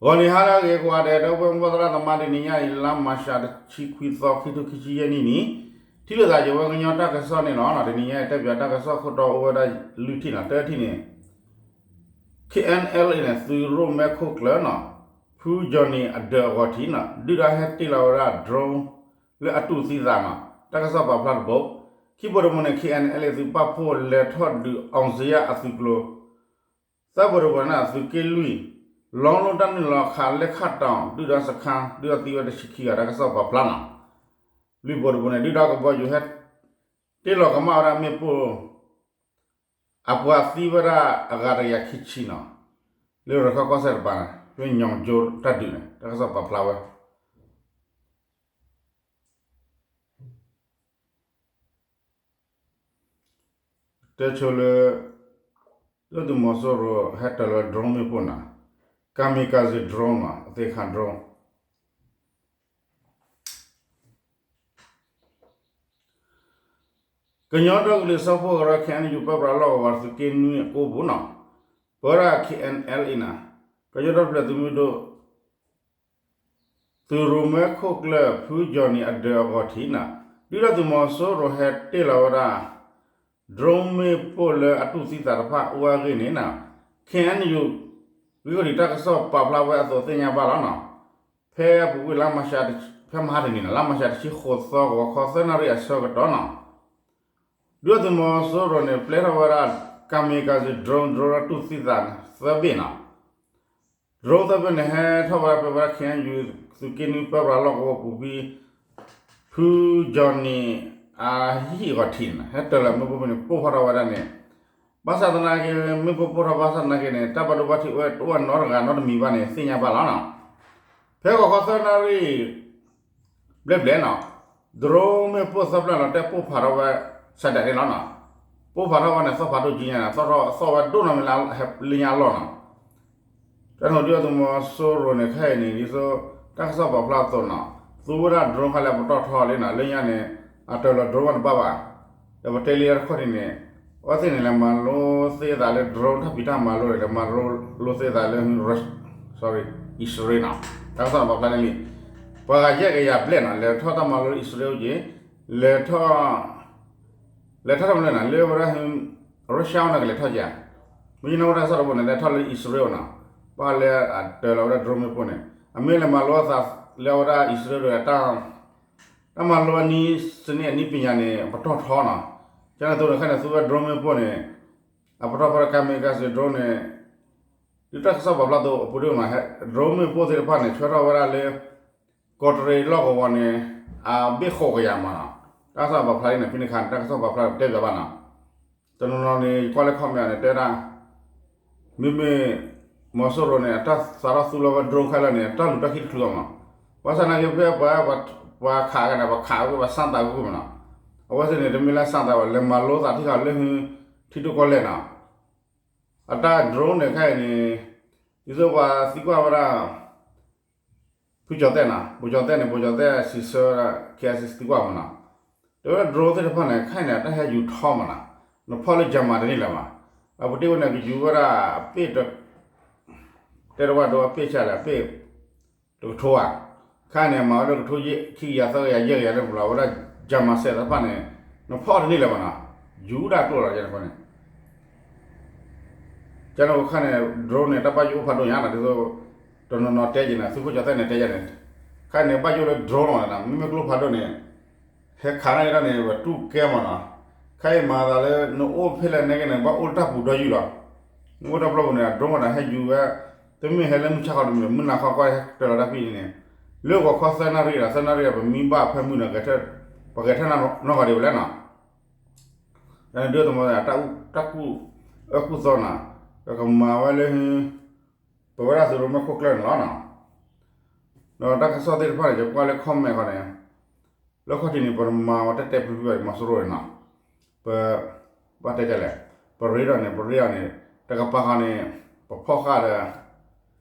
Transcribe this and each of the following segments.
ဂီၤနံၤဟါလၢအဂ့ၤကိးဂၤဒဲး ဒီပုၢ်ဝဲၢ်မိၢ်ပၢ်သရၣ်သမါ တနံၤညါအံၤ လါမၤရှး တဆံခွံသီ ခံထိခံဆံယဲၢ်နံၣ်န့ၣ် ထံၣ်လိာ်သးယဝဲကညီတၢ်ကစီၣ်န့ၣ်လီၤ. တနံၤညါအံၤ တဲပၠးတၢ်ကစီၣ်ခိၣ်တီအိၣ်ဝဲဒၣ်လွံၢ်ထံၣ်န့ၣ်, တထံၣ်န့ၣ် K N L A န့ၣ် သုးရိၣ်မဲခိၣ်ကျၢၢ်န့ၣ် ဖုကၠီၣ်နံၣ်အဒၢးအဂီၤထံးန့ၣ် ဒုၣ်ဒါဟဲတ့ၢ်လီၤဝဲဒၣ် drone လၢအတူၢ်သံသးန့ၣ် တၢ်ကစီၣ်ပာ်ဖျါတဘိ, ခံဘိတဘိန့ၣ် K N L A သုးပာ်ဖှိၣ်လဲၤထီၣ်ဒုး အောင်ဇေယျ အသုးကျိၤ သၢဘိတဘိန့ၣ် သုးက့လွံၢ် လီလိတၢ်နုာ်လီၤခး လဲခၣ်တီၤ ဒုၣ်ဒါစခါ ဒုၣ်ဒါသံဝဲတဆံခံဂၤ တၢ်ကစီၣ်ပာ်ဖျါန့ၣ်, လွံၢ်ဘိတဘိန့ၣ် ဒုၣ်ဒါကဘီယူၤဟဲတ့ၢ်လီၤကမၣ်ဝဲဒၣ်မ့ၣ်ပိၢ် အပှၤသံဝဲဒၣ်အဂၤတကယၤခံဆံန့ၣ်, လၢရခၢၣ်ကီၢ်စဲၣ်တပၤန့ၣ် ဖဲညီကၠိတၢ်ဒုးန့ၣ် တၢ်ကစီၣ်ပာ်ဖျါဝဲ တဲဆိလၢ ဒုၣ်ဒါသုးမီၤစိရိၤဟဲတၢၤလီၤ drone မ့ၣ်ပိၢ်န့ၣ်, kamikaze drone န့ၣ် အသ့ၣ်ခါ drone ကညီဒီကလုာ်စၢဖှိၣ်ကရၢ K N U ပၢပြးလီၢ်ကဝီၤ သုးက့နွံအကိပူၤန့ၣ်, ပဝဲဒၣ် K N L A န့ၣ် ကညီဒီဖျၢၣ်သုးမုၢ်ဒိၣ် သုးရိၣ်မဲခိၣ်ကျၢၢ် ဖုကၠီၣ်နံၣ်အဒၢးအဂီၤထံးန့ၣ် ဒုၣ်ဒါသုးမီၤစိရိၤဟဲတ့ၢ်လီၤဝဲဒၣ် drone မ့ၣ်ပိၢ်လၢအတူၢ်သံသးတဖၣ်အိၣ်အဂ့ၢ်န့ၣ် K N U ဂ့ၢ်ကီၢ်ဒံးတၢ်ကစီၣ်ပာ်ဖျါဝဲအသိးသ့ၣ်ညါဘၣ်လီၤန့ၣ်, ဖဲအပူၤကွံာ်လါမၤရှး ဖဲမဟါတနံၤန့ၣ် လါမၤရှးတဆံဃိးသီ ဂီၤခီသၢနၣ်ရံၣ်အဆၢကတီၢ်န့ၣ် ဒုၣ်ဒါသုးမီၤစိရိၤန့ၣ် ပျဲထီၣ်ဝဲဒၣ် kamikaze drone, drone လၢတူၢ်သံသးန့ၣ် သၢဘ့ၣ်န့ၣ်, drone သၢဘ့ၣ်န့ၣ် ဟဲထီၣ်ဝဲဒၣ်ဖဲဝဲဒၣ် K N U သုးက့နွံပၢပြးလီၢ်ကဝီၤပူၤဖဲ ဖုကၠီၣ်နံၣ်အဟံၣ်အဂီၤထံးန့ၣ် ဟဲတၢၤလီၤမ့ၣ်ပိၢ်ဖဲန့ၣ် ပိၢ်ဖးထီၣ်ဝဲဒၣ်န့ၣ်, ဘၣ်ဆၣ်သနာ်က့ မ့ၣ်ပိၢ်ပိၢ်ထီၣ်ဘၣ်ဆၣ်သနာ်က့န့ၣ် တၢ်ဘၣ်ဒိဘၣ်ထံးအိၣ်ဝဲတအိၣ်နီတဂၤနီတမံၤဘၣ်န့ၣ် သ့ၣ်ညါဘၣ်လီၤန့ၣ်, ဖဲဂီၤခီသၢနၣ်ရံၣ် ဘျဲၣ်ဘျဲၣ်န့ၣ် drone မ့ၣ်ပိၢ်သၢဖျၢၣ်လီၤတဲာ်ပိၢ်ဖးထီၣ်ဝဲ စဲးဒဲးန့ၣ်လီၤန့ၣ်, ပိၢ်ဖးထီၣ်ဝဲန့ၣ် သီၣ်ဖးဒိၣ်ကံညါန့ၣ် သီၣ်ထီၣ်သီၣ်ဝဲဒိၣ်နီၢ်မံၤလၢလၢညါအလီၢ်န့ၣ်, တၢ်န့ၣ်ဒုၣ်ဒါသုးမီၤစိရိၤန့ၣ် ခဲအံၤန့ၣ် ဒ်သိး တၢ်ကစီၣ်ပာ်ဖျါအသိးန့ၣ် သူဝဲဒၣ် drone ခါလၢအပတီၢ်ထီလံန့ၣ် လၢညါန့ၣ် အတၢၤလီၤ drone ဝဲတဘၣ်ဘၣ်, ဒီးပတဲလံတခီၣ်ထံးန့ၣ် အဝဲသ့ၣ်န့ၣ် လဲၤမၤလိသ့သးလၢ drone တၢ်ဖံးတၢ်မၤလိန့ၣ် လဲၤမၤလိသ့သးလၢ sorry, Israel န့ၣ် တၢ်ကစီၣ်န့ၣ်ပာ်ဖျါန့ၣ်လံ, ပှၤဂၤယဲၢ်ကယၤဘျဲၣ်န့ၣ် လဲၤထီၣ်တၢ်မၤလိလၢ Israel အိၣ်က့ၤ, လဲၤထီၣ် လဲၤထီၣ်တၢ်မၤလိန့ၣ် လၢဝဲဒၣ် Russia န့ၣ်ကလဲၤထီၣ်က့ၤ, မ့ၢ်ယနီၣ်ဝဲတၢ်ကစီၣ်တဘိန့ၣ် လဲၤထီၣ်လၢ Israel န့ၣ်, ဘၣ်လၢအတၢၤလီၤဝဲဒၣ် drone မ့ၣ်ပိၢ်န့ၣ် အမ့ၢ်လဲၤမၤလိအသးလၢအဝဲဒၣ် Israel ဒီး တၢ်မၤလိအနည်းစနစ်အနည်းပညာန့ၣ် အပတီၢ်ထီန့ၣ်, ကန့ၣ်အသိးန့ၣ် ခဲအံၤန့ၣ် သူဝဲ drone မ့ၣ်ပိၢ်န့ၣ် အပတီၢ်ဖီၣ်ဒီး kamikaze drone န့ၣ် ဒ်တၢ်ကစီၣ်ပာ်ဖျါအသိးအပူၤဒ်န့ၣ် drone မ့ၣ်ပိၢ်သ့ၣ်တဖၣ်န့ၣ် ဆှၢထီၣ်ဝဲဒၣ်လၢ ကီးတရံးလီၢ်ကဝီၤန့ၣ် အဘ့ၣ်ဃိးကယၤမးန့ၣ်, တၢ်ကစီၣ်ပာ်ဖျါလံန့ၣ် ဖဲန့ၣ်အခါန့ၣ် တၢ်ကစီၣ်ပာ်ဖျါပတဲပၠးဘၣ်န့ၣ်, တနီၤနီၤန့ၣ် ယကွၢ်လၢ comment န့ၣ် တဲဒၣ် မ့မ့ၢ် မီၤစိရိၤန့ၣ် အတၢ်စးထီၣ်သူလီၤဝဲ drone ခဲလၢာ်န့ၣ် အတၢ်လူၤတၢ်ခံတချုးအီၤမး, ဘၣ်ဆၣ်သနာ်က့ဖဲပှၤ ပှၤခးကန့ၣ် ပှၤခးဝဲ ပှၤစၢ်သးကွံာ်မးန့ၣ်, အဝဲသ့ၣ်န့ၣ် တမ့ၢ်လၢစၢ်သးဘၣ် လဲၤမၤလိသးထံၣ်ဃာ်လၢ ထံဒိၣ်ကီၢ်လဲၢ်န့ၣ်, အတၢ် drone န့ၣ်ခဲအံၤန့ၣ် ဒ်သိးပှၤသံကွၢ်ဝဲဒၣ် ဖုကၠီၤသဲၣ်န့ၣ် ဘိၣ်ကၠီၤသဲၣ်န့ၣ် ဘိၣ်ကၠီၤသဲၣ်စံးဆၢ KIC သံကွၢ်မးန့ၣ်, တဲဝဲဒၣ် drone သ့ၣ်တဖၣ်န့ၣ် ခဲအံၤန့ၣ် အတၢ်ဟဲယူၤထီမးန့ၣ်, နဖီၣ်လၢယၤမးတန့ၢ်လၢၤမး, အပူၤတ့ၢ်ဝဲန့ၣ် ကယူၤဝဲဒၣ်အပ့ၢ် တဲတဝၢ်ဒိအပ့ၢ်ဆါလဲၣ် အပ့ၢ် တကထိဧါ, ခဲအံၤန့ၣ် မၤဝဲလၢကထိခံကယၤသၢကယၤယဲၢ်ကယၤန့ၣ် ပူၤလီၤဝဲဒၣ် ယၤမးစဲးသ့ၣ်တဖၣ်န့ၣ် နဖီၣ်တန့ၢ်လၢၤမးန့ၣ်, ယူၤဒၣ်ကျိၣ်လီၤန့ၣ် ကန့ၣ်အခါန့ၣ် drone န့ၣ် တၢ်ဘၣ်ယိၣ်အိၣ်ဖးဒိၣ်ညါန့ၣ် ဒ်သိး တနီၤနီၤတဲက့ၤန့ၣ် သုးခိၣ်ကၠီၤသဲၣ်န့ၣ်တဲယၤန့ၣ်, ခဲအံၤန့ၣ် ဘၣ်ယိၣ်လၢ drone လီၤန့ၣ် မ့မ့ၢ်ကျိဖးဒိၣ်န့ၣ် ဟဲခးန့ၢ်က့ၤဒၣ်န့ၣ် ပတူၢ်ကဲမးန့ၣ်, ခဲအံၤမၤသးလၢ နအိၣ်ဖဲလဲၣ်န့ၣ်က့န့ၣ် ဘၣ်အိၣ်လၢတၢ်ပူၤဒီယုၢ်လီၤ, နအိၣ်တၢ်ပျီပူၤန့ၣ် drone ဝဲဒၣ်ဟဲယူၤဝဲ, တမ့ၢ်ဟဲလၢမုၢ်ဆါခီတမံၤ မုၢ်နၤခီကီၢ်ဟဲတၢၤလီၤတၢ်ဖံးန့ၣ်, လၢဂီၤခီသၢနၣ်ရံၣ်ဒီး သၢနၣ်ရံၣ်ဒီး ပမံဘၣ်ဖဲမုၢ်န့ၣ် ပဂဲၤထၢၣ်နီၢ်ဂီၤဒံးဝဲလဲၣ်န့ၣ် တၢ်န့ၣ်ဒုၣ်ဒါသုးမီၤ တၢ်ကူၣ်အၢကူၣ်သီန့ၣ် ပကမၤဝဲလၢ ပဝဲဒၣ်သုးရိၣ်မဲခိၣ်ကျၢၢ်န့ၣ်လီၤန့ၣ်, ဒီးတၢ်ကစီၣ်သ့ၣ်တဖၣ်န့ၣ် ယကွၢ်လၢ comment ဃီန့ၣ်, လၢခီၣ်ထံးန့ၣ် ပတမၤဝဲတၢ်တဲဖျုးဖျုးဘၣ် မီၤစိရိၤန့ၣ်န့ၣ်, ပ ဘၣ်တဲဒ်လဲၣ်, ပရ့ဒီးန့ၣ် ပရ့အီၤန့ၣ် တကပၤဃီန့ၣ် ပဖီၣ်ဃာ်ဒီး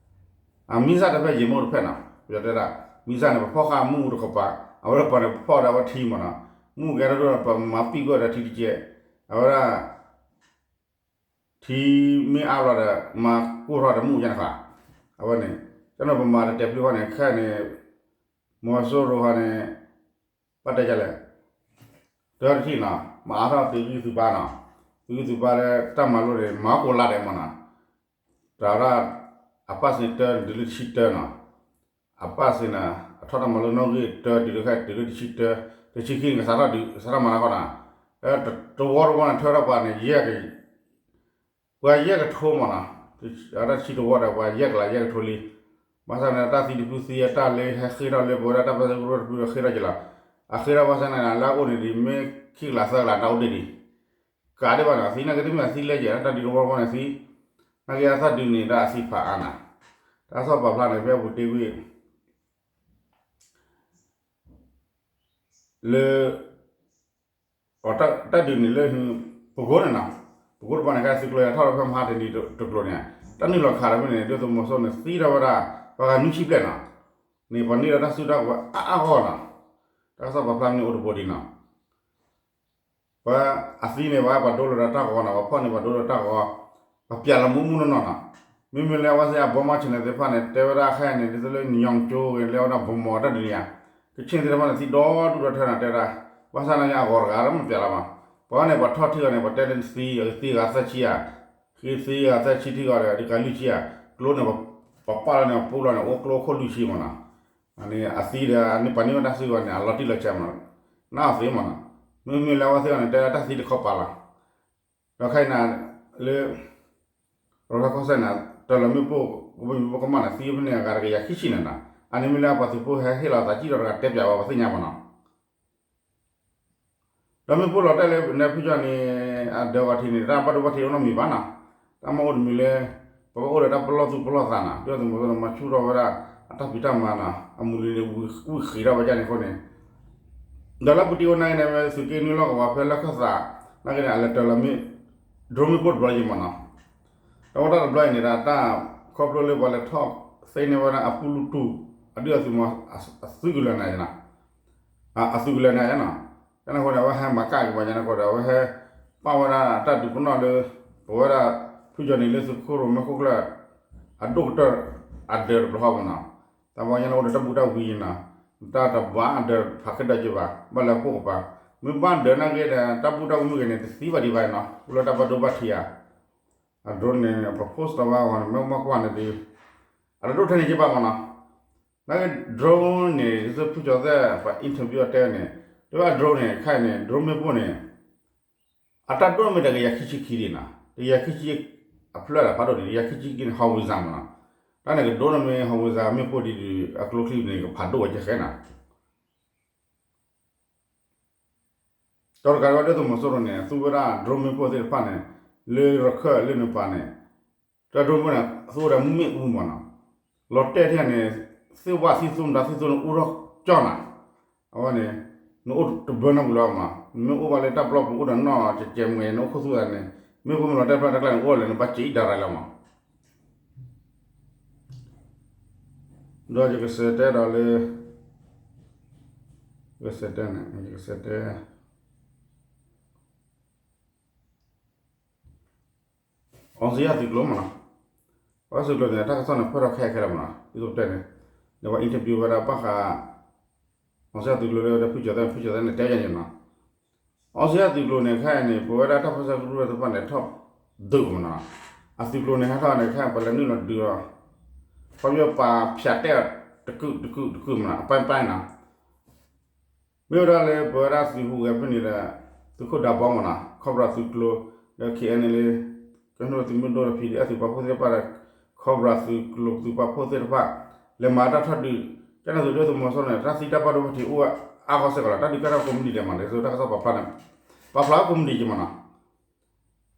အမံစၢ်တဖျၢၣ်ယံာ်မ့ၢ်တဖျၢၣ်န့ၣ် ပယီၤတဲဒၣ် မံစၢ်န့ၣ် ပဖီၣ်ဃာ်မုၢ်တကပၤ, အဝဲလၢပှၤန့ၣ် ပဖီၣ်ဒီးအဝဲထံမ့ၢ်န့ၣ်, မုၢ်ကဲထီၣ်ဒိၣ်ဒီး ပမၤပံၣ်ကွံာ်ဒီးထံတကဲး, အဝဲဒၣ် ထံမ့ၢ်အါဘျီဒီး မၤကိၢ်ထီၣ်ဒီးမုၢ်ကဲန့ၣ်ဃီ, အဝဲန့ၣ် တၢ်န့ၣ်ပမၤတတဲာ်ပျုၢ်ဃီန့ၣ် ခဲအံၤန့ၣ် မီၤစိရိၤဃီန့ၣ် ဘၣ်တဲဒ်လဲၣ်, တၢတထံၣ်နီၤ မၤအါထီၣ်သုးဂံၢ်သုးဘါနီၤ, သုးဂံၢ်သုးဘါလၢတၢ်မၤလိန့ၣ် မၤကိးလါဒဲးမးနီၤ, တၢ်ဝဲဒၣ် အပၢ်စ့ၢ်တၢ တုၤလၢတဆံတၢနီၤ, အပၢ်စ့ၢ်န့ၣ် အထီၣ်တၢ်မၤလိနီၣ်ဂံၢ်တၢ တုၤလၢခဲ တုၤလၢတဆံတၢ, တဆံခံန့ၣ် ကစးထီၣ်ဒုး ကစးထီၣ်မၤလၢဃီနီၤ, တဝီတဝီန့ၣ် ထၢထီၣ်ပှၤန့ၣ် ယဲၢ်က ပှၤယဲၢ်ကထိမးနီၤ, အတၢ်တဆံတဝီဒီး ပှၤယဲၢ်ကလးယဲၢ်ကထိလံ, ဘၣ်ဆၣ်န့ၣ် တၢ်သံတဖုသံအတၢ်လၢဟဲဃ့ထီၣ်လၢပဝဲဒၣ်တၢ်ပၢဆှၢကရူၢ်တဖုဃ့ထီၣ်က့ၤလီၤ, အဃ့ထီၣ်ဘၣ်ဆၣ်န့ၣ် လၢအအိၣ်န့ၣ်ဒ်မ့ၢ်ခံကလးသၢကလးတၢ်အိၣ်ဒံးဒံး, ကးဒံးဘၣ်နီၤ, သံနာ်က့တမ့ၢ်အသံလဲၢ်ကဲး တၢ်ဒုးတဝီတဝီန့ၣ်သံ, နာ်က့အသၢ်ဒုးန့ၣ် တၢ်အသံဖးအါနီၤ, တၢ်ကစီၣ်ပာ်ဖျါန့ၣ် ဖဲပူၤတ့ၢ်ကွံာ် လၢ တၢ်ဒုးန့ၣ်လၢ ပကိးန့ၣ်နီၤ, ပကိးတပၤန့ၣ် ကဲသုးကျိၤအထီၣ်လၢဖဲမဟါတနံၤတကျိၤန့ၣ်, တၢ်နုာ်လီၤခးဒီးဖဲန့ၣ် ဒုၣ်ဒါသုးမီၤစိရိၤန့ၣ် သံထီၣ်ဝဲဒၣ် ပှၤဂၤနွံဆံဘျဲၣ်နီၤ, န့ၣ်ပှၤန့ၢ်ဒီးတၢ်စုတၢ်ကဝဲၤအါအါဂီၢ်နီၤ, တၢ်ကစီၣ်ပာ်ဖျါမ့ၢ်အိၣ်တဘိဒံးနီၤ ပှၤအသံန့ၣ် ပှၤပှၤဒိလီၤဒီးတၢ်ဂီၤနီၤ, ပှၤဖီၣ်န့ၣ်ပှၤဒိလီၤတၢ်ဂီၤ, ပှၤပျးလီၤမူမူနီၢ်နီၢ်နီၤ, မ့မ့ၢ်လၢအဝဲသ့ၣ်အဘီမါဆဲးန့ၣ်သ့ၣ်တဖၣ်န့ၣ် တဲဝဲဒၣ်ခဲအံၤန့ၣ် ဒ်သိးလၢညီကၠိဂ့ၤ လၢအဝဲဒၣ်ဗိုလ်မှူးတၢ်ဒုးန့ၣ်ဧါ, ကချ့ၣ်သ့ၣ်တဖၣ်န့ၣ် သံဒီဒူၣ်ဒီထၢနီၤ တဲဝဲဒၣ်, ဘၣ်ဆၣ်နာ်က့အဂီၤတဂၤဒီးမ့ၢ်ပျးလီၤမး, ပှၤန့ၣ် ပှၤထီၣ်ထံဂီၤန့ၣ် ပှၤတဲလၢနသံ သံဂၤသၢဆံဧါ, ဃ့သံဂၤသၢဆံထံဂီၤဒီး ဒ်ကးလွံၢ်ဆံဧါ, ကျိန့ၣ် ပပာ်လီၤန့ၣ် ပူလီၤန့ၣ် အိၣ်ကျိခိၣ်လွံၢ်ဆံမးနီၤ အန့ၣ်အသံဒီး အန့ၣ်ပှၤန့ၢ်ဝဲတၢ်စုဂီၤန့ၣ် အလီၤတံၢ်လီၤဆဲးမး, နၢ်အီၤသ့မးနီၤ, မ့မ့ၢ်လၢအဝဲသ့ၣ်အီၤန့ၣ် တဲဒၣ်တၢ်သံတခီပာ်လီၤ, ဒီးခဲအံၤန့ၣ် လၢ ရီၢ်ခၢၣ်စဲၣ်န့ၣ် တၢ်လီၤမ့ၣ်ပိၢ် ကဘီယူၤမ့ၣ်ပိၢ်ကမၣ်န့ၣ် သံဖဲန့ၣ်အဂၤတကယၤခံဆံန့ၣ်နီၤ, အန့ၣ်မ့ၢ်လၢအပှၤသုးဖိဟဲဟ့ၣ်လီၤသးကံၣ်ဒီးတဂၤတဲပျးဝဲ ပှၤသ့ၣ်ညါမးနီၤ ဒီးမ့ၣ်ပိၢ်လီၤတဲာ်လၢ နဲဖုကၠီန့ၣ် အဒၢးဂီၤထံးန့ၣ် တၢ်ဘၣ်ဒိဘၣ်ထံးအိၣ်နီတမံၤဘၣ်နီၤ, တၢ်မ့ၢ်အိၣ်တမံၤလၢ ပကအိၣ်ဒီးတၢ်ပလီၢ်သူၣ်ပလီၢ်သးနီၤ, ဒုၣ်ဒါသုးမီၤစိရိၤန့ၣ် မၤဆူၣ်ထီၣ်ဝဲဒၣ် အတၢ်ဖံးတၢ်မၤနီၤ, အမူလံၤန့ၣ် ဝံၤဃ့ထီၣ်ဝဲဒၣ်န့ၣ်အဃိန့ၣ်, ဒီးလၢပူၤတ့ၢ်ဝဲနာ်က့န့ၣ် ဝဲသုးက့နွံလီၢ်ကဝီၤဖဲလၢခၢၣ်သး နာ်က့န့ၣ် အလဲၤတၢၤလီၤမ့ၣ် drone မ့ၣ်ပိၢ်တဘျီယံၤမးနီၤ, ဒီးဝဲဒၣ်တဘျီအံၤန့ၣ် တၢ်ခီဖျိလၢပှၤလဲၤထီၣ်သ့န့ၢ်ဝဲဒၣ်အပူၤလူၤတူၢ် အဒုၣ်အသုးမီၤ အသုးကလၢၤန့ၣ် အသုးကလၢၤန့ၣ်နီၤ, ကန့ၣ်အဃိန့ၣ် အဝဲဟဲမၤကၣ်က့ၤပှၤညါန့ၣ်အဃိဒီး အဝဲဟဲပာ်ဝဲဒၣ်တၢ်ဒုးပနီၣ်လၢ ပဝဲဒၣ်ဖုကၠီန့ၣ်လၢသုးခိၣ်ရိၣ်မဲခိၣ်ကျၢၢ် အဒိၣ်ကတၢၢ် အဒၢးတဘျီဃီမးနီၤ, တၢ်ပှၤညါန့ၣ်အိၣ်ဒီးတၢ်ဘူၣ်တၢ်ဝံၤနီၤ, တၢ်တဘၣ်အဒၢးဖးကဲဒီးက့ၤဘၣ် ဘၣ်လၢအပိၢ်ကပၤ, မ့ၢ်ဘၣ်ဒၢးနာ်က့ဒီး တၢ်ဘူၣ်တၢ်ဝံၤမ့ၢ်ဂ့ၤန့ၣ် တသံဘၣ်ဒံးဘၣ်နီၤ, အိၣ်လၢတၢ်ဘၣ်ဒိဘၣ်ထံးဧါ, အ drone န့ၣ် ပ post တဘၣ်ဂီၤန့ၣ် မ့ၢ်မ့ၢ်ကွၢ်န့ၣ်ဒီး အတဒိၣ်ထဲန့ၣ်က့ဘၣ်မးနီၤ, နာ်က့ drone န့ၣ် ဒ်သိးဖုကၠီသ့ၣ် ပှၤ interview အတဲန့ၣ် တဲဝဲ drone န့ၣ် ခဲအံၤန့ၣ် drone မ့ၣ်ပိၢ်န့ၣ် အတၢ်ဒိၣ်န့ၣ်မ့ၢ်တကယၤခံဆံခံဒံးနီၤ, တကယၤခံဆံ အဖျၢၣ်ဒီးဖးဒိၣ်န့ၣ် တကယၤခံဆံခံန့ၣ် howitzer မးနီၤ, တၢ်န့ၣ်ကဒိၣ်န့ၣ်မ့ၢ် howitzer မ့ၣ်ပိၢ်ဒ်ဒီး အကျိချံန့ၣ် ကဖးဒိၣ်ဝဲကဲဃဲနီၤ ဒီးတကးဒံးဘၣ် ဒုၣ်ဒါသုးမီၤစိရိၤန့ၣ် သူဝဲဒၣ် drone မ့ၣ်ပိၢ်သ့ၣ်တဖၣ်န့ၣ် လၢရခၢၣ်လၢနပၤန့ၣ် တၢ် drone မ့ၣ်ပိၢ်န့ၣ် သူဝဲဒၣ်မ့ၣ်အူမးနီၤ, လီၤတဲာ်ထဲန့ၣ် သ့ၣ်ဝဲသံသိနဒါသံသိန့ၣ် အူထီၣ်ကၠီနၤ, အဝဲန့ၣ် နအိၣ်တဘျီနီတဘျီလၢၤမး, နမ့ၢ်အိၣ်ဘၣ်လၢတၢ်ပျီပူၤအိၣ်ဒီးနီၢ်ကဲးကဲးမ့ၢ်ဂ့ၤ နအိၣ်ခိၣ်သူၣ်သးန့ၣ် မ့ၣ်ပိၢ်မ့ၢ်လီၤတဲာ်ဖျါတၢ်ကျါန့ၣ် အိၣ်လၢနဘၣ်စံးအံၤဒၣ်ရၤလၢၤမး ဒီးယကစံးတဲဒီးလၢ ယကစံးတဲန့ၣ် ယကစံးတဲ အောင်ဇေယျသုးကျိၤမးနီၤ, အောင်ဇေယျသုးကျိၤန့ၣ် တၢ်ကစီၣ်န့ၣ် ဖျါထီၣ်ခဲအံၤခဲလၢာ်မးနီၤ, ဒ်သိးပတဲန့ၣ် ဒီးပှၤ interview ဝဲဒၣ်ဘၣ်ဃး အောင်ဇေယျသုးကျိၤလၢဝဲဒၣ်ဖုကၠီသ့ၣ် ဖုကၠီသ့ၣ်န့ၣ် တဲဝဲန့ၣ်နီၤ, အောင်ဇေယျသုးကျိၤန့ၣ် ခဲအံၤန့ၣ် ပဝဲဒၣ်တၢ်ပၢဆှၢကရူၢ်သ့ၣ်တဖၣ်န့ၣ် ထီၣ်ဒုးမးနီၤ, အသုးကျိၤန့ၣ် ဟဲထီၣ်န့ၣ် ခဲအံၤပလဲၤနုာ်လီၤဒုးလီၤ, ခီဖျိပာ်ဖၠးတဲာ်အီၤ တကုာ်တကုာ်တကုာ်မးနီၤ အပိုင်းပိုင်းနီၤ မ့ၢ်ဝဲဒၣ်လၢပဝဲဒၣ်သုးဟူးဂဲၤဖဲန့ၣ်ဒီး သုးခိၣ်ဒးဘီမးနီၤ ခီၣ်ဘြၣ်သုးကျိၤ ဒီး ခဲအံၤန့ၣ်လၢ ကညီသုးမုၢ်ဒိၣ်ဒီး PDF သုးပာ်ဖှိၣ်သ့ၣ်တဖၣ်ဒီး ခီၣ်ဘြၣ်သုးကျိၤသုးပာ်ဖှိၣ်သ့ၣ်တဖၣ် လဲၤမၤတၢ်ထီၣ်ဒုး ကန့ၣ်သုးဒုၣ်သုးမီၤစိရိၤန့ၣ် တၢ်သံတၢ်ဘၣ်ဒိဘၣ်ထံးအိၣ်အါဂီၢ်စ့ၢ်ကီးလီၤ တၢ်ဒုးကဲထီၣ်ကိးမုၢ်နံၤဒဲးမး ဒ်သိးတၢ်ကစီၣ်ပာ်ဖျါန့ၣ် ပာ်ဖျါကိးမုၢ်နံၤက့ၤမးနီၤ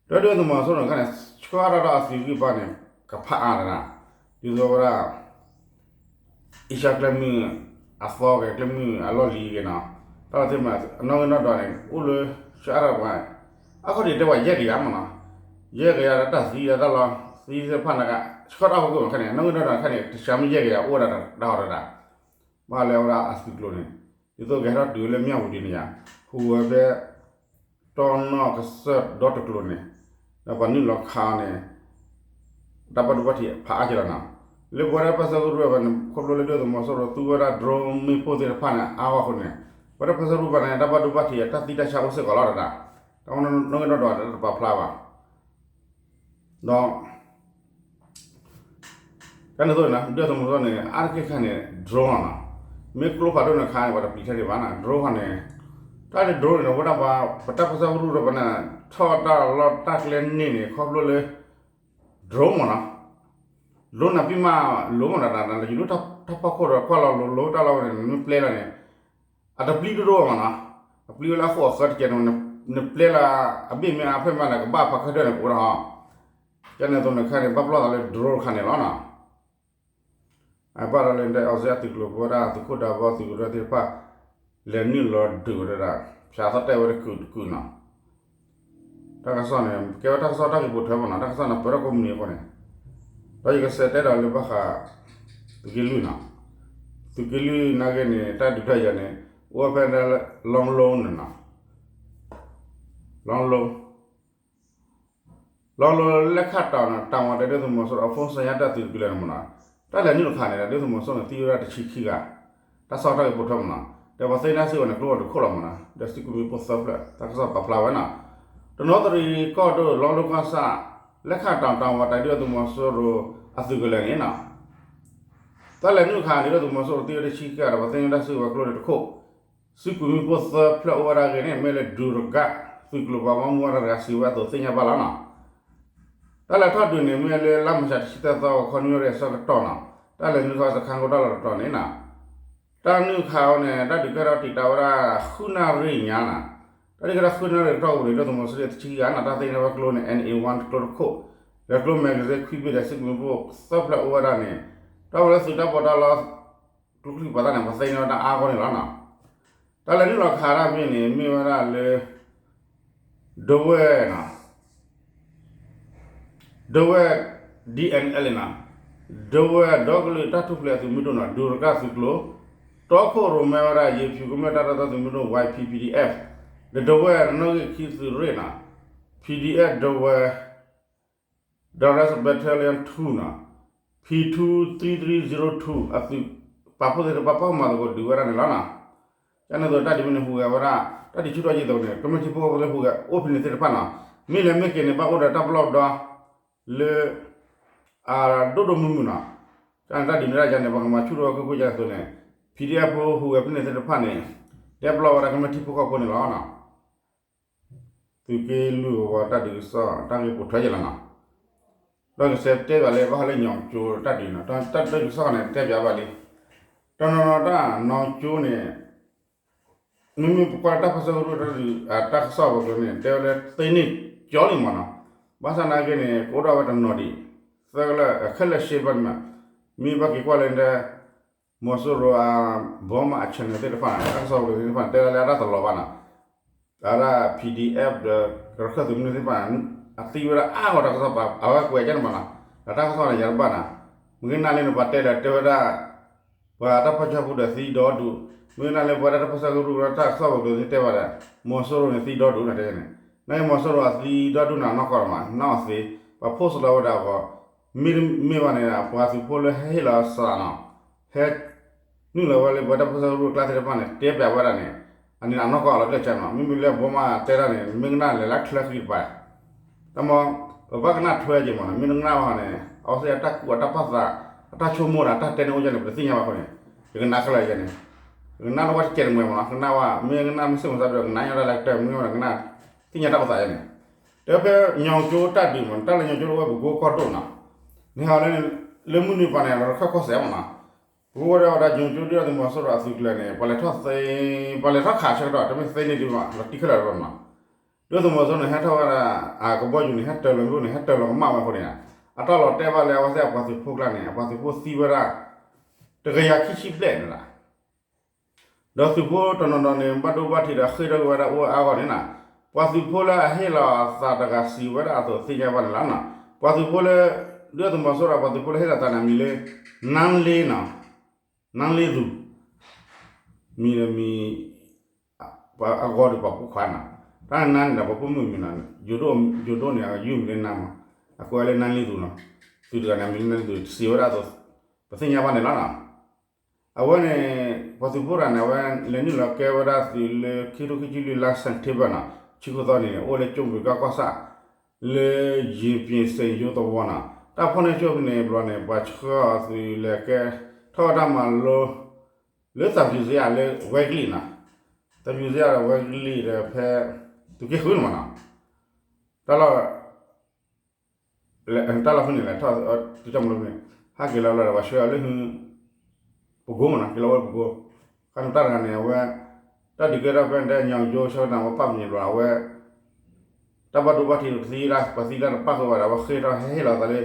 ဒီးဒုၣ်ဒါသုးမီၤစိရိၤန့ၣ် ဆှၢအါထီၣ်ဒီးအသုးဂံၢ်ဘါန့ၣ် ကဖးအါဒၣ် ဒ်သိးဝဲဒၣ် အ့ရှါကျဲမုၢ်အသီဂ့ၤ ကျဲမုၢ်အလီၢ်လံၤဂ့ၤနီၤ တၢ်လီၤသ့ၣ်မး အနီၣ်ဂံၢ်နီၣ်ဒွးန့ၣ် အိၣ်လၢဆှၢအါထီၣ်ပှၤ အါခီၣ်ဒံးတဲပှၤယဲၢ်ကယၤမးနီၤ ယဲၢ်ကယၤဒီးတၢ်သံဒီးတၢ်လီၤသံသ့ၣ်တဖၣ်န့ၣ်က ဆှၢတၢ်ဟီၣ်ခိၣ်ခိၣ်ခဲန့ၣ် အနီၣ်ဂံၢ်နီၣ်ဒွးခဲန့ၣ် တဆှၢမ့ၢ်ယဲၢ်ကယၤအိၣ်ဝဲဒၣ်တၢ်ဟီၣ်တၢ်ဒၣ် ဘၣ်လၢဝဲဒၣ်အသုးကျိၤန့ၣ် ဒ်သိးကဟဲထီၣ်တုၤလၢမၠၣ်ဝတံၤန့ၣ်ယါ ဟူးဝဲဖဲ တီနီၢ်ကစၢၢ်ဒီတကျိၤန့ၣ် ဒီးပှၤနုာ်လီၤခးအီၤန့ၣ် တၢ်ဘၣ်ဒိဘၣ်ထံးဖးအါက့ၤလီၤနီၤ လၢပဝဲဒၣ်တၢ်ပၢဆှၢကရူၢ်ဘၣ်န့ၣ် ခီဖျိလၢဒုၣ်ဒါသုးမီၤစိရိၤသူဝဲဒၣ် drone မ့ၣ်ပိၢ်သ့ၣ်တဖၣ်န့ၣ် အါဂီၢ်အဃိန့ၣ် ပဝဲဒၣ်တၢ်ပၢဆှၢကရူၢ်ဘၣ်န့ၣ် တၢ်ဘၣ်ဒိဘၣ်ထံးအတၢ်သံတၢ်ဆါအိၣ်စ့ၢ်ကီးလီၤတဒၣ်, တၢ်နီၣ်ဂံၢ်နီၣ်ဒွးတပာ်ဖျါဘၣ်, ဒီး ကန့ၣ်သိးန့ၣ် ဒုၣ်ဒါသုးမီၤစိရိၤန့ၣ် အါတက့ၢ်ခါန့ၣ် drone လီၤနီၤ, မ့ၢ်ကျိဖးဒိၣ်န့ၣ်ခါန့ၣ် ပှၤတပျံၤထဲဒံးဘၣ်နီၤ drone ခါန့ၣ်, တၢ်လၢ drone န့ၣ် အဝဲဒၣ်ပှၤ ပတၢ်ပၢဆှၢကရူၢ်ဒီးပှၤန့ၣ် ထီၣ်တၢ်လီၢ်တၢ်ကျဲန့ၢ်န့ၣ် ခီဖျိလၢ drone မ့ၢ်နီၤ, drone န့ၣ်ပံၢ်မးလိၤမ့ၢ်နီၤ တၢ်လၢယဒိၣ်တၢ်ဖီခိၣ်ဒီးကွၢ်လီၤလိၤလိၤတၢ်လီၢ်ဝဲန့ၣ် နမ့ၢ်ပျဲလီၤန့ၣ် အတပျံၤဒိၣ်ဒိၣ်ဘၣ်မ့ၢ်နီၤ, အပျံၤဝဲလၢအဃိအဃၢတကဲးန့ၣ် နပျဲလီၤ အဘ့ၣ်မ့ၢ်အါဖဲမးန့ၣ် ကဘၣ်ဖးခၢၣ်ဒၢၣ်န့ၣ် ပဝဲဒၣ်ဟီ, ကန့ၣ်သိးန့ၣ်ခါန့ၣ် ဘၣ်ပလီၢ်သးလၢ drone တခါန့ၣ်လီၤနီၤ အဘၣ်ဒီးလၢ အီစ့ၣ်အသုးကျိၤပဝဲဒၣ်သုးခိၣ်ဒးဘီသုးကရၢသ့ၣ်တဖၣ် လဲၤနုာ်လီၤဒုးဝဲဒၣ် ဖၠးသီၣ်တဲာ်ဝဲတကုာ်တကုာ်နီၤ, တၢ်ကစီၣ်န့ၣ် ကဲဝဲတၢ်ကစီၣ်တၢ်ဂ့ၢ်ပိာ်ထွဲမ့ၢ်နီၤ တၢ်ကစီၣ်န့ၣ် ပၢထီၣ်ကိးမုၢ်နံၤအဃိန့ၣ်, ဒီးယကစးတဲဒီးလၢဘၣ်ဃး သုးက့လွံၢ်နီၤ, သုးက့လွံၢ်နာ်က့န့ၣ် တၢ်ဒုးတၢ်ယၤန့ၣ် အိၣ်ဝဲဖဲ လီလိန့ၣ်နီၤ, လီလိ လီလိလဲၣ်ခၣ်တီၤန့ၣ် တၢ်မၤတၢ်ဒုၣ်ဒါသုးမီၤစိရိၤအ phone စၢညါတၢ်သုးကလၢၤန့ၣ်မ့ၢ်နီၤ, တၢ်လဲၤနုာ်တခါန့ၣ် ဒုၣ်ဒါသုးမီၤစိရိၤန့ၣ် သံဝဲဒၣ်တဆံခံဂၤ, တၢ်ကစီၣ်တၢ်ဂ့ၢ်ပိာ်ထွဲမ့ၢ်နီၤ, ဒီးပှၤသ့ၣ်ညါစ့ၢ်ကီးန့ၣ် ကျိဖးဒိၣ်တခိၣ်လီၤမ့ၢ်နီၤ, ဒီးစံးကွံာ်မ့ၣ်ပိၢ်သၢဖျၢၣ် တၢ်ကစီၣ်ပာ်ဖျါဝဲနီၤ, တနီသရံၣ်ကီၢ်ဒိၣ် လီလိကီၢ်ဆၣ် လဲၣ်ခၣ်တီၤ တၢ်မၤတၢ်ဒုၣ်ဒါသုးမီၤစိရိၤအသုးကလၢၤန့ၣ်နီၤ တၢ်လဲၤနုာ်တခါန့ၣ် ဒုၣ်ဒါသုးမီၤစိရိၤသံဝဲဒၣ်တဆံခံဂၤဒီး ပှၤသ့ၣ်ညါတၢ်စ့ၢ်ကီးကျိန့ၣ်တခိၣ်, စံးကွံာ်မ့ၣ်ပိၢ်သၢဖျၢၣ်အိၣ်ဝဲဒၣ်အဂ့ၢ်န့ၣ် မ့ၢ်လၢ drone တဂၤ သုးကျိၤပှၤဘၣ်မူဘၣ်ဒါတဂၤစံးဝဲအသိးသ့ၣ်ညါဘၣ်လီၤနီၤ, တၢ်လဲၤထီၣ်ဒုးန့ၣ် မ့ၢ်လၢလါမၢ်ၡးတဆံသၢသီ ဂီၤခီနွံနၣ်ရံၣ်အဆၢကတီၢ်နီၤ, တၢ်လဲၤနုာ်ခီစခါကိးတၢ်လီၢ်တတီၤန့ၣ်နီၤ, တၢ်နုာ်ခါအံၤန့ၣ် တၢ်ဒုးကဲထီၣ်တံာ်တာ်ဝဲဒၣ် ဃုနၣ်ရံၣ်ညါနီၤ, တၢ်ဒုးကဲထီၣ်ဃုနၣ်ရံၣ်အကတီၢ်ပူၤန့ၣ် ဒုၣ်ဒါသုးမီၤစိရိၤတဆံခံဂၤနီၤ တၢ်သ့ၣ်ညါဝဲကျိန့ၣ် NA one ကျိတခိၣ်, ဒီးကျိ magazine ခွံဘ့ၣ်ဒီး စံးကွံာ်မ့ၣ်ပိၢ်သၢဖျၢၣ်အိၣ်ဝဲဒၣ်န့ၣ်, တၢ်ဝဲလၢသုးတၢ်ပီးတၢ်လီ ကျိချံပာ်သၣ်န့ၣ် ပှၤသ့ၣ်ညါဝဲဒၣ်အါဂီၢ်န့ၣ်လီၤနီၤ, တၢ်လဲၤနုာ်လီၤခးတၢ်ဖဲန့ၣ် မ့ၢ်ဝဲဒၣ်လၢ ဒဝဲၢ်နီၤ, ဒဝဲၢ် DNLA နီၤ, ဒဝဲၢ်ဒီကလုာ်တၢ်ထူၣ်ဖျဲးအသုးမုၢ်ဒိၣ်နီၤ ဒူရကၣ်သုးကျိၤ, တီခိၣ်ရိၣ်မဲဝဲဒၣ် ယ့ၤဖၠူၤကမျၢၢ်တၢ်တီသုးမုၢ်ဒိၣ် Y P P D F, ဒီးဒဝဲၢ်နီၣ်ဂံၢ်ခံသုးရ့ၣ်နီၤ, P D F ဒဝဲၢ် Direct Battalion two နီၤ, P two three three zero two အသုးပာ်ဖှိၣ်သ့ၣ်တဖၣ်ပာ်ဖှိၣ်မၤသကိးဒုးဝဲဒၣ်န့ၣ်လီၤနီၤ, ကန့ၣ်သိးတၢ်ဒုးဖဲန့ၣ်ဟူးဂဲၤဝဲဒၣ် တၢ်ဒုးဆူၣ်ထီၣ်ယံာ်သိးန့ၣ် ကမျၢၢ်ထံဖိကီၢ်ဖိလၢဟူးဂဲၤအိၣ်ဖဲန့ၣ်သ့ၣ်တဖၣ်နီၤ, မ့ၢ်လဲၤမ့ၢ်က့ၤန့ၣ် ဘၣ်အိၣ်ဒီးတၢ်ပလီၢ်ပဒီ လၢ အဒိၣ်ဒိၣ်မုၢ်မုၢ်နီၤ, ကန့ၣ်တၢ်ဒုးန့ၢ်ဒၣ်ယၤန့ၣ် ပှၤကမၤဆူၣ်ထီၣ်ဝဲကွ့ၢ်ကွ့ၢ်ယၤန့ၣ်အသိးန့ၣ် PDF ဖိဟူးဂဲၤဖဲန့ၣ်သ့ၣ်တဖၣ်န့ၣ် တဲပလီၢ်ဝဲဒၣ်ကမျၢၢ်ထံဖိကီၢ်ဖိန့ၣ်လီၤနီၤ, သုးက့လွံၢ်အဂီၢ်တၢ်ဒုးကစီၣ်တၢ်ဂ့ၢ်ပိာ်ထွဲယဲလီၤနီၤ, ဒီးကစဲးတဲဘၣ်လၢဘၣ်ဃးလၢညီကၠိတၢ်ဒုးနီၤ, တၢ်ဒုးကစီၣ်န့ၣ် တဲပၠးဘၣ်လံ, တနီၤနီၤတၢ်ညီကၠိန့ၣ် မ့မ့ၢ်ပကွၢ်လၢတၢ်ပၢဆှၢကရူၢ်တၢ်ဒုး တၢ်ကစီၣ်အပူၤန့ၣ် တဲဝဲလၢသ့န့ၢ်ကၠီလံမ့ၢ်နီၤ, ဘၣ်ဆၣ်နာ်က့န့ၣ် ကအိၣ်ဒၣ်ဝဲတနီၤဒံး သၢကလၢာ်ခဲလၢာ်ရှဲဘၣ်န့ၣ်မး, မ့ၢ်ဘၣ်က့ၤကွၢ်လၢ မီၤစိရိၤအ ဘီမးအ channel သ့ၣ်တဖၣ်န့ၣ် တၢ်ကစီၣ်ပူၤသ့ၣ်တဖၣ်န့ၣ် တဲဒၣ်လၢအတၢ်တလီၤဘၣ်နီၤ, အဒၣ် PDF ဒီးကရၢခၢၣ်သုးမုၢ်သ့ၣ်တဖၣ်န့ၣ် အသံဝဲဒၣ်အါဂီၢ်တၢ်ကစီၣ်ပာ် အဝဲကွဲးကန့ၣ်မ့ၢ်နီၤ, ဒီးတၢ်ကစီၣ်န့ၣ် ယၤတဘၣ်နီၤ, မ့ၢ်ကနၣ်လၢနပှၤတဲဒီးတဲဝဲဒၣ် ပှၤတၢ်ပၢဆှၢကရူၢ်ဒီးသံဒီဒူၣ်, မ့ၢ်ကနၣ်လၢပှၤတၢ်ပၢဆှၢကရူၢ်ဒီးတၢ်ကစီၣ်ပူၤဒီးသ့ၣ်တဲဘၣ်ဒီး မီၤစိရိၤန့ၣ်သံဒီဒူၣ်နီၤတဲန့ၣ်, နာ်က့မီၤစိရိၤအသံဒီဒူၣ်န့ၣ် နီၢ်ကီၢ်မး နီၢ်အီၤသ့, ပှၤ post လီၤဝဲဒၣ်အဂီၢ်, မ့တမ့ၢ်ဘၣ်န့ၣ် ပှၤသုးဖိလၢဟဲဟ့ၣ်လီၤအသးနီၤ, ဟဲ နုာ်လီၤဝဲလၢပှၤတၢ်ပၢဆှၢကရူၢ်အကျါသ့ၣ်တဖၣ်န့ၣ် တဲပၠးဝဲဒၣ်န့ၣ်, အန့ၣ်အနီၢ်ကီၢ်အလီၤတၢ်ကၢနီၤ, မ့မ့ၢ်လၢဘီမးတဲဒၣ်န့ၣ် မ့ၢ်ကနၣ်လဲၤလၢချၢဃံတပၤ, တၢ်မ့ၢ် ပဘၣ်ကနၣ်ထွဲက့ၤမ့ၢ်နီၤ, မ့ၢ်တကနၣ်ဘၣ်န့ၣ် အဝဲသ့ၣ်အတၢ်ကူၣ်အတၢ်ပာ်သး အတၢ်ဆိကမိၣ်ဒီးတၢ်တဲန့ၣ်အိၣ်ယဲန့ၣ် ပတသ့ၣ်ညါဘၣ်အဃိန့ၣ်, ယကနၣ်ခဲလၢာ်ယဲန့ၣ်, ယကနၣ်တဝဲတကဲးတမှဲၤမ့ၢ်နီၤ, ကနၣ်ဝဲ မ့ၢ်ကနၣ်မ့ၢ်စ့ၢ်မုၢ်သးဒီး ကနၣ်ညီဒၣ်လၢကတၢၢ် မ့ၢ်ဝဲဒီးကနၣ် သ့ၣ်ညါတၢ်အိၣ်သးယဲန့ၣ်, တဲဖဲညီကၠိတၢ်ဒုးမ့ၢ် တၢ်လၢညီကၠိတဝဲပကိကီၢ်ဒိၣ်နီၤ, န့ၣ်ဟီလၢ လၢမုၢ်နုာ်ပှၤန့ၣ် ရခၢၣ်ကီၢ်စဲးမ့ၢ်နီၤ, ပဝဲဒၣ်ဝဲဒၣ်ညီကၠိဒုၣ်ဒါသုးမီၤစိရိၤအသုးကလၢၤန့ၣ် ပှၤလဲၤထီၣ်သ့ ပှၤလဲၤထီၣ်ခးဆၢကတီၢ် တမ့ၢ်သ့န့ၢ်ဒံးဘၣ် လီၤတံၢ်ခဲလၢာ်တဘျီနီၤ, ဒုၣ်ဒါသုးမီၤစိရိၤန့ၣ် ဟဲထီၣ်ဝဲဒၣ် အကဘီယူၤန့ၣ် ဟဲတၢၤလီၤမ့ၢ်န့ၣ် ဟဲတၢၤလီၤကမၣ်ဝဲအဃိန့ၣ်, အတၢ်လီၤတဲာ်ဘၣ်လၢအဝဲသ့ၣ်အပှၤသုးဖိကျါန့ၣ် အပှၤသုးဖိသံဝဲဒၣ် တကယၤခံဆံဘျဲၣ်န့ၣ်လီၤ. ဒီးသုးဖိတနီၤနီၤန့ၣ် ဘၣ်ဒိဘၣ်ထံးဒီးဃ့ၢ်ထီၣ်က့ၤဝဲဒၣ်အိၣ်ဝဲအါဂီၢ်န့ၣ်နီၤ, ပှၤသုးဖိလၢအဟ့ၣ်လီၤအသးတဂၤစံးဝဲဒၣ်အသိးသ့ၣ်ညါဘၣ်န့ၣ်လီၤ. ပှၤသုးဖိလၢ ဒုၣ်ဒါသုးမီၤစိရိၤအပှၤသုးဖိလၢဟ့ၣ်လီၤသးန့ၣ် မံၤလၢ နါလ့နီၤ, နါလ့သူး, မံၤဒီးမံၤ အဂီၢ်ဒီးပှၤပိာ်ခွါနီၤ, တၢ်နါန့ၣ်ဒီးပှၤပိာ်မုၣ်မံၤနီၤ, ယိၤဒိၣ်န့ၣ် အယုၢ်မံၤလၢနါမး, အကွဲးလၢနါလ့သူးနီၤ, သုးတဂၤန့ၣ်မံၤလၢနါလ့သူး စံးဝဲဒၣ်အသိး ပသ့ၣ်ညါဘၣ်န့ၣ်လီၤနီၤ. အဝဲန့ၣ် ပှၤသုးဖိတဂၤန့ၣ် အဝဲလဲၤနုာ်လီၤကဲဝဲဒၣ်သုးလၢခံကထိခံဆံလွံၢ်လါ September နီၤ ဆံဃိးသီန့ၣ် အိၣ်လၢကၠိဘျုးကၣ်ကီၢ်ဆၣ် လၢယ့ၣ်ပၠ့ၣ်စ့ၣ်ယိသဝီနီၤ တၢ်ဖီၣ်န့ၢ်ကၠိဖဲန့ၣ်ဘျီန့ၣ် ပှၤဆှၢအီၤသုးလဲၤကဲထီၣ်ဝဲတၢ်မၤလိ လၢသးပူၤစ့ယၤလၢဝဲကလံၤနီၤ သးပူၤစ့ယၤလၢဝဲကလံၤဒီးဖဲ သုးက့ဃုန့ၣ်မးနီၤ တၢ်လီၢ် တၢ်လီၢ်ဖဲန့ၣ်လဲၤထီၣ် သုးကၠိမၤလိဖဲန့ၣ် ဟဲက့ၤလီၤလီၤဒီး ပှၤဆှၢအီၤလၢ ပကိမးနီၤ က့ၤလီၤဝဲပကိ ခါန့ၣ်တၢ်တဂၤန့ၣ် အဝဲ တၢ်ဒုးကဲထီၣ်ဖဲန့ၣ် တၢ်ညီကၠိဆၢကတီၢ် အဝဲပာ်ပညိၣ်ဘျီ အဝဲ တၢ်ဘၣ်ဒိဘၣ်ထံးတသံဒၣ် ပှၤသံတၢ်တပၣ်ဃုာ်ဘၣ်ဒီး အဝဲဃ့ၢ်ထီၣ်ဟဲဟ့ၣ်လီၤသးလၢ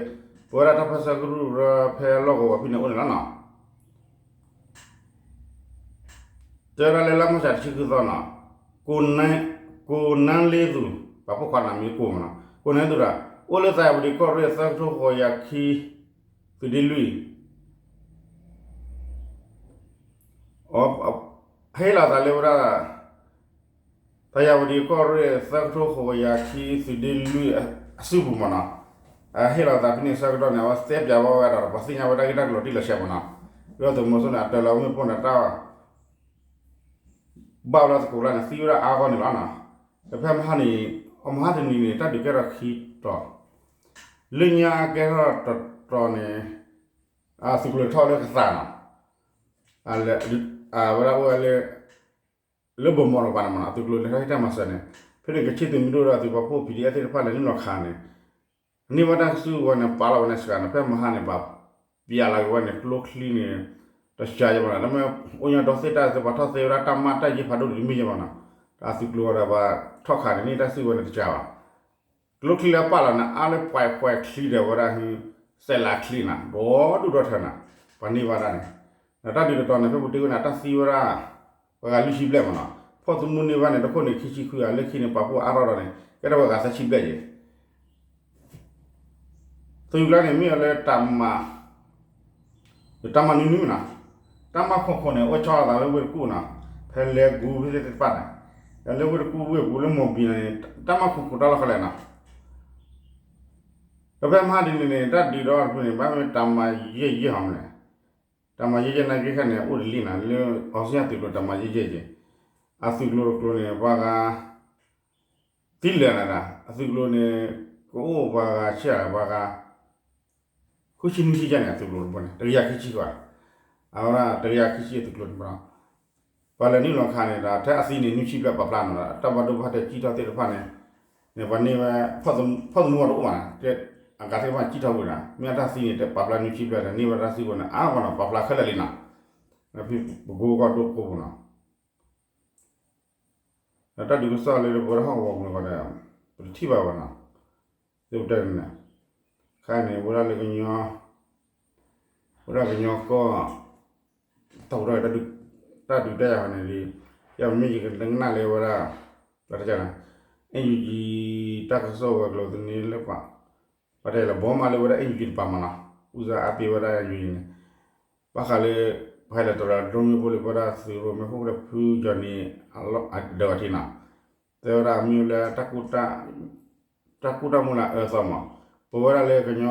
ပဝဲဒၣ်တၢ်ပၢဆှၢကရူၢ်ရၢဖဲလီၢ်ကဝီၤဖဲန့ၣ်အိၣ်န့ၣ်လီၤနီၤ. တဲဝဲဒၣ်လၢလါမၢ်ၡးတဆံဃုသီနီၤ ကိၣ်နၢလ့သူၣ် ပှၤပိာ်ခွါန့ၣ်မ့ၢ်ကိၣ်မးနီၤ ကိၣ်နၢလ့သူၣ်ဒီး အိၣ်လၢသးယၤဝတံၤကီၢ်ရ့ၣ်သၢကထိဃိးကယၤခံ သုးဒ့လွံၢ် ဟ့ၣ်လီၤသးလၢဝဲဒၣ် သးယၤဝတံၤကီၢ်ရ့ၣ်သၢကထိဃိးကယၤခံ သုးဒ့လွံၢ်အစုပူၤမးနီၤ ဟ့ၣ်လီၤသးဖဲန့ၣ်ဆၢကတီၢ်န့ၣ် အဝဲတဲပၠးဝဲဝဲဒီး ပှၤသ့ၣ်ညါဝဲဒၣ်ဂ့ၢ်တၢ်ကျိၤတံၢ်လီၤဆဲးမးနီၤ ဒီးသုးမီၤစိန့ၣ် အတၢၤလီၤမ့ၣ်ပိၢ်န့ၣ်တၢ် ဘၣ်ဝဲလၢသကိးကျါန့ၣ် သံဝဲဒၣ်အါဂီၢ်န့ၣ်လီၤနီၤ. ဒီးဖဲမဟါန့ၣ် အမဟါတနံၤန့ၣ် တၢ်ဒုးကဲထီၣ်ခံတီၤ, လၢညါကဲထီၣ်တတီၤန့ၣ် သုးကျိၤလဲၤထီၣ်လၢကသးနီၤ, အဝဲဒၣ်အိၣ်ဝဲလၢ လၢဘိၣ်မီၢ်တကပၤန့ၣ်မးနီၤ သုးကျိၤလဲၤထီၣ်ဟံးတၢ်မၤစၢၤန့ၣ် ဖဲန့ၣ်ကချ့ၣ်သုးမုၢ်ဒိၣ်ဒီးသုးပာ်ဖှိၣ် PDF သ့ၣ်တဖၣ်လဲၤနုာ်လီၤခးန့ၣ် န့ၢ်ဝဲတၢ်ကစုကဝဲၤန့ၣ် ပာ်လီၤဝဲန့ၣ်စှၤန့ၣ် ဖဲမဟါန့ၣ် ဘၣ်ပျဲလီၤက့ၤဝဲန့ၣ် ကျိချံန့ၣ် တစှၤယဲၢ်ဘၣ်န့ၣ် တမ့ၢ်အိၣ်ညီဒီသ့ၣ်တၢ်သ့ၣ် ပှၤထီၣ်သ့ဝဲဒၣ်တၢ်မၤတၢ်ယ့ၢ်ဖးဒိၣ်တမံၤယဲၢ်ဘၣ်နီၤ, တၢ်သုးကျိၤဝဲဒီးပှၤထီၣ်ခးန့ၣ် န့ၢ်တၢ်စုကဝဲၤန့ၣ်တစှၤဘၣ်. ကျိချံလၢပာ်လီၤန့ၣ် အါလၢပှဲၤပှဲၤချံဒီးဝဲဒၣ် စဲးလးချံနီၤ ဒီဒူၣ်ဒီထၢနီၤ ပှၤန့ၢ်ဘၣ်တၢ်န့ၣ် ဒီးတၢ်ဒုးတတီၤန့ၣ် ဖဲပူၤတ့ၢ်ဝဲန့ၣ် တၢ်သံဝဲဒၣ် ပှၤဂၤလွံၢ်ဆံဘျဲၣ်မးနီၤ, ဖီၣ်သမူန့ၢ်ဘၣ်န့ၣ် တခိၣ်န့ၣ် ခံဆံခွံဂၤ လၢခံန့ၣ် ပာ်ဖှိၣ်အါထီၣ်ဒီးန့ၣ် ကဲထီၣ်ပှၤဂၤသၢဆံဘျဲၣ်ယဲၢ် သုးကျါန့ၣ် မ့ၢ်အီၤလၢတၢ်မၤ တၢ်မၤနွံနွံနီၤ, တၢ်မၤခိၣ်ခိၣ်န့ၣ် အိၣ်ဆီလီၤသးလၢဝ့ၢ်တကူၣ်နီၤ, ဖဲလဲၤကူဖဲသ့ၣ်တဖၣ်န့ၣ်, ဒီးလၢဝ့ၢ်တကူၣ်ဝ့ၢ်ပူၤလၢမိၢ်ဘံန့ၣ် တၢ်မၤခိၣ်ခိၣ်တၢ်လီၢ်ခဲလၢာ်နီၤ, ဒီးဖဲမဟါတနံၤန့ၣ် တၢ်ဒုးဒီတဖုန့ၣ် ဘၣ်မ့ၢ်တၢ်မၤယဲၢ်ယဲၢ်ဟီမလဲၣ်, တၢ်မၤယဲၢ်ယဲၢ်နာ်က့ခဲန့ၣ် အိၣ်တလံနီၤ လၢအီစံယၣ်သုးကျိၤတၢ်မၤယဲၢ်ယဲၢ်က့ၤ, အသုးကျိၤတကျိၤန့ၣ် ပှၤဂၤ သံလၢာ်နၤဒၣ် အသုးကျိၤန့ၣ် ကအိၣ်ပှၤဂၤဆံးအါ ပှၤဂၤ ဃုဆံနွံဆံယဲၢ်န့ၣ် အသုးကျိၤတဘိန့ၣ် တကယၤခံဆံဘၣ်, အဝဲဒၣ်တကယၤခံဆံအသုးကျိၤတဘိနီၤ, ပှၤလဲၤနုာ်လီၤခးန့ၣ်ဒီး ထဲအသံန့ၣ် နွံဆံဘျဲၣ်ပာ်ဖျါနီၤ တၢ်ဘၣ်ဒိဘၣ်ထံးကံၣ်ထီၣ်သ့ၣ်တဖၣ်န့ၣ်, န့ၣ်ပှၤန့ၢ်ဝဲ ဖီၣ်သမူအတအိၣ်ဘၣ်နီၤ, အဂၤသ့ၣ်တဖၣ်ကံၣ်ထီၣ်ဝံၤနီၤ မ့ၢ်အတၢ်သံန့ၣ် တပာ်ဖျါနွံဆံဘျဲၣ်ဒီး န့ၢ်ဝဲတၢ်စုကဝဲၤန့ၣ် အါဂီၢ်နီၤ ပာ်ဖျါခဲလၢာ်လံနီၤ, ပကိကီၢ်ဒိၣ်ကိးပူၤနီၤ ဒီးတၢ်ဒုးကစီၣ်လၢပဝဲဒၣ်ဟီၣ်ကဝီၤပူၤန့ၣ်ဒီး ပတထံၣ်ဘၣ်ဘၣ်နီၤ, သ့ၣ်ပတဲန့ၣ် ခါန့ၣ် ဝဲဒၣ်လၢကညီ ဝဲဒၣ်ကညီကီၢ် တၢ်ဟူးတၢ်ဂဲၤ တၢ်ဒုးတၢ်ယၤဃီန့ၣ်လံ, ယမ့ၢ်ယကနၣ်လၢဝဲဒၣ် ပှၤတကနၤ NUG တၢ်ကစီၣ်ဝဲၤကျိၤသန့လၢပှၤ ပှၤတဲလၢ ဘီမးလၢဝဲဒၣ် NUG တပၤမးနီၤ, ဦးစားပေးဝဲဒၣ် NUG န့ၣ်, ဘၣ်ဃးလၢ ပဟဲလၢတရၢ drone မ့ၢ်ဖိလၢပဝဲဒၣ်သုးရိၣ်မဲာ်ခိၣ်ကျၢၢ်ဖု Johnny အဒၢးဝဲထံနီၤ, တဲဝဲဒၣ်မ့ၢ်လၢ တၢ်ကူၣ်တၢ်မူလၢအအၢသီမး, ပဝဲဒၣ်လၢကညီ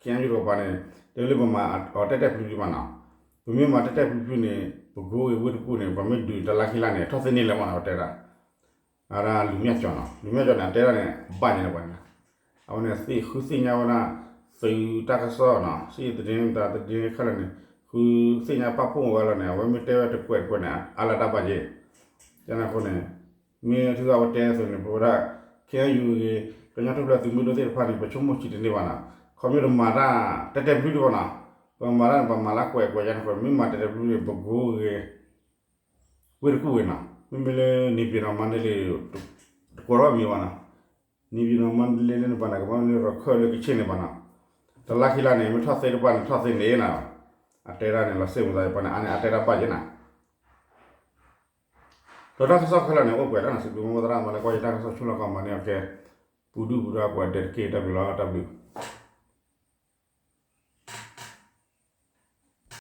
KNU တကပၤန့ၣ် တလၢပမၤအီၤတဲာ်တဲာ်ဖျုးဖျုးမးနီၤ, ပမ့ၢ်မၤတဲာ်တဲာ်ဖျုးဖျုးန့ၣ် ပကိးဂ့ၤဝ့ၢ်တကူၣ်န့ၣ် ပမ့ၢ်ဒုးတလါခံလါန့ၣ် ထီၣ်သ့န့ၢ်လၢၤမးနီၤ ပတဲဒၣ် အဝဲဒၣ်လူၤမၠၣ်ကၠီနီၤ, လူၤမၠၣ်ကၠီန့ၣ် အတဲဒၣ်န့ၣ် ဘၣ်န့ၣ်ပှၤန့ၣ်, အဝဲန့ၣ်သ့ၣ်ဃုသ့ၣ်ညါဝဲဒၣ် သုးတၢ်ကစီၣ်နီၤ စံၣ်တဒ့ တၢ်တဒ့ခဲလၢာ်န့ၣ် ဃုသ့ၣ်ညါပာ်ဖှိၣ်ဝဲလီၤန့ၣ် အဝဲမ့ၢ်တဲဝဲတကွဲးတကွဲးန့ၣ် အါလၢတၢ်ဘၣ်ယဲၢ်, ကန့ၣ်အဃိန့ၣ် မ့ၢ်ထုးထီၣ်ဝဲတဲအသိးန့ၣ် ပဝဲဒၣ် KNU ဂ့ၤ ကညီထူၣ်ဖျဲးသုးမုၢ်ဒိၣ်သ့ၣ်တဖၣ်န့ၣ် ပဆိကမိၣ်ဆံးတန့ၢ်ဘၣ်နီၤ, ခီဖျိတမၤတၢ်တဲာ်တဲာ်ဖျုးဖျုးတဘၣ်နီၤ, ပမၤတၢ်န့ၣ် ပမၤလၢကွဲးကွဲးယါန့ၣ်အဃိ မ့ၢ်မၤတဲာ်တဲာ်ဖျုးဖျုးန့ၣ် ပကိးဂ့ၤ ဝ့ၢ်တကူၣ်ဝဲနီၤ, မ့မ့ၢ်လၢ နေပြည်တော် မန္တလေး တကိးထီၣ်မံၤဘၣ်နီၤ, နေပြည်တော် မန္တလေး လၢနပၤန့ၣ် ကဘၣ်မ့ၢ်လၢရခဲၣ်လၢကဆ့ၣ်န့ၣ်ဘၣ်နီၤ, တလါခံလါန့ၣ် မ့ၢ်ထီၣ်သ့တပၤန့ၣ် ထီၣ်သ့န့ၣ်နီၤ, အတဲဒၣ်န့ၣ် လီၤစ့ၣ်မုာ်သးယပှၤန့ၣ် အါန့ၣ် အတဲဒၣ်ဘၣ်ယဲၢ်နီၤ, ဒီးတၢ်ကစီၣ်ခဲလၢာ်န့ၣ် အိၣ်ပှဲၤလၢနီၤ စံးဘျုးမုၢ်သရၣ်မၤလၢကွၢ်ယတၢ်ကစီၣ်ဆိလီၢ်ကီၢ်မၤန့ၢ်အီၤကဲ, ပူၤဒုၣ်ပူၤဒါပှၤဒဲးတက့ၢ် တၢ်ဘျုးလီၤ တၢ်ဘျုး